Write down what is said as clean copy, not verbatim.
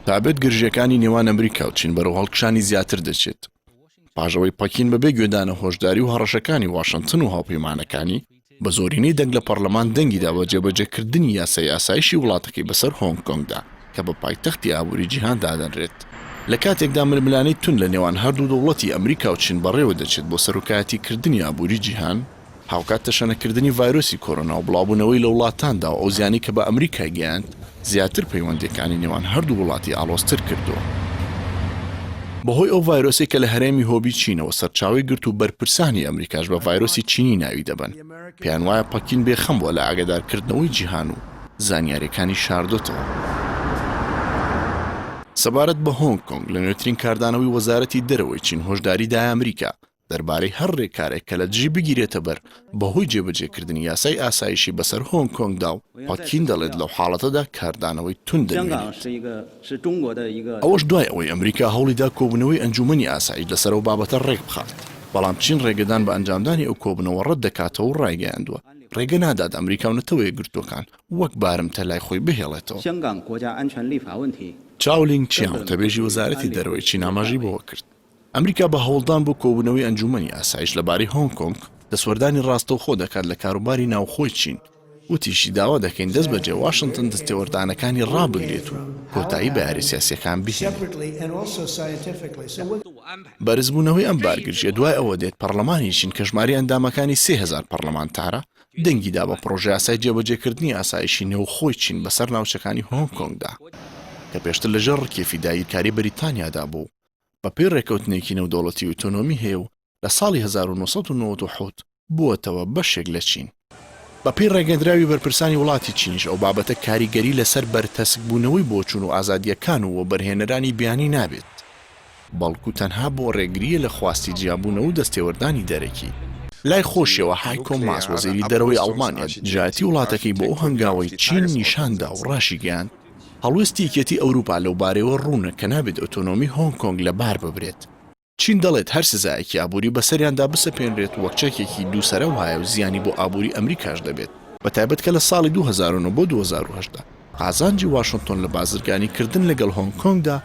تا بێت گرژییەکانی نێوان ئەمریکا و چین بەرەو هەڵکشانی زیاتر دەچێت. پاش ئەوەی پەکین بەبێ گوێدانە هۆشداری و هەڕەشەکانی واشنتن و هاوپەیمانەکانی، بە زۆرینەی دەنگ لە پەڕلەمان دەنگی دا بە جێبەجێکردنی یاسای ئاسایشی وڵاتەکەی بەسەر هۆنگ کۆنگدا کە بە پایتەختی ئابووری جیهان دادەنرێت. لە کاتێکدا ململانێی توند لە نێوان هەردوو دەوڵەتی ئەمریکا و چین بەڕێوە دەچێت بۆ سەرۆکایەتیکردنی ئابووری جیهان، هاوکات تەشەنەکردنی ڤایرۆسی کۆرۆنا و بڵاوبوونەوەی لە وڵاتاندا و ئەو زیانەی کە بە ئەمریکای گەیاند، زیاتر پەیوەندییەکانی نێوان هەردوو وڵاتی ئاڵۆزتر کردووە. بەهۆی ئەو ڤایرۆسەی کە لە هەرێمی هۆبی چینەوە سەرچاوەی گرت و بەرپرسانی ئەمریکاش بە ڤایرۆسی چینی ناوی دەبەن، پێیان وایە پەکین بێخەم بووە لە ئاگادارکردنەوەی جیهان و زانیارییەکانی شاردۆتەوە. سەبارەت بە هۆنگ کۆنگ، لە نوێترین کاردانەوەی وەزارەتی دەرەوەی چین هۆشداری دایە ئەمریکا دەربارەی هەر رێکارێک کە لە دژی بگیرێتەبەر بەهۆی جێبەجێکردنی یاسای ئاسایشی بەسەر هۆنگ کۆنگدا و پەکین دەڵێت لەو حاڵەتەدا کاردانەوەی توند دەنوێنێت. ئەوەش دوای ئەوەی ئەمریکا هەوڵیدا کۆبوونەوەی ئەنجوومەنی ئاسایش لەسەر ئەو بابەتە رێکبخات، بەڵام چین رێگەدان بە ئەنجامدانی ئەو کۆبوونەوە رەتدەکاتەوە و رایگەیاندووە، رێگە نادات ئەمریکا و نەتەوە یەکگرتووەکان وەک بارمتە لای خۆی بهێڵێتەوە. چاو لینگ چیان، وتەبێژی وەزارەتی دەرەوەی چین ئاماژەی بەوەکرد، ئەمریکا بە هەوڵدان بۆ کۆبوونەوەی ئەنجوومەنی ئاسایش لەبارەی هۆنگ کۆنگ، دەستوەردانی ڕاستەوخۆ دەکات لە کاروباری ناوخۆی چین، وتیشی، داوا دەکەین دەستبەجێ واشنتن دەستێوەردانەکانی ڕابگرێت و کۆتایی بە یاری سیاسییەکان بهێنێت. بەرزبوونەوەی ئەم بارگرژییە دوای ئەوە دێت پەڕلەمانی چین کە ژمارەی ئەندامەکانی 3000 پەڕلەمانتارە، دەنگی دا بە پڕۆژەیاسای جێبەجێکردنی ئاسایشی نێوخۆی چین بەسەر ناوچەکانی هۆنگ کۆنگدا کە پێشتر لەژێر ڕکێفی داگیرکاری بەریتانیادا بوو و بەپێی ڕێکەوتنێکی نێودەوڵەتی ئۆتۆنۆمی هەیە و لە ساڵی 1997 بووەتەوە بەشێک لە چین. بەپێی ڕێگەدراوی بەرپرسانی وڵاتی چینیش ئەو بابەتە کاریگەری لەسەر بەرتەسکبوونەوەی بۆچوون و ئازادییەکان و وەبەرهێنەرانی بیانی نابێت، بەڵکو تەنها بۆ ڕێگرییە لە خواستی جیابوونەوە و دەستێوەردانی دەرەکی. لای خۆشیەوە هایکۆ ماس وەزیری دەرەوەی ئەڵمانیا دژایەتی وڵاتەکەی بۆ ئەو هەنگاوەی چین نیشاندا و ڕاشیگەیاند، هەڵوێستی یەکێتی ئەوروپا لەوبارەیەوە ڕوونە کە نابێت ئۆتۆنۆمی هۆنگ کۆنگ لەبار ببرێت. چین دەڵێت هەر سزایەکی ئابووری بەسەریاندا بسەپێنرێت وەک چەکێکی دووسەرە وایە و زیانی بۆ ئابووری ئەمریکاش دەبێت، بەتایبەت کە لە ساڵی 2009 بۆ 2018 قازانجی واشنتۆن لە بازرگانی کردن لەگەڵ هۆنگ کۆنگدا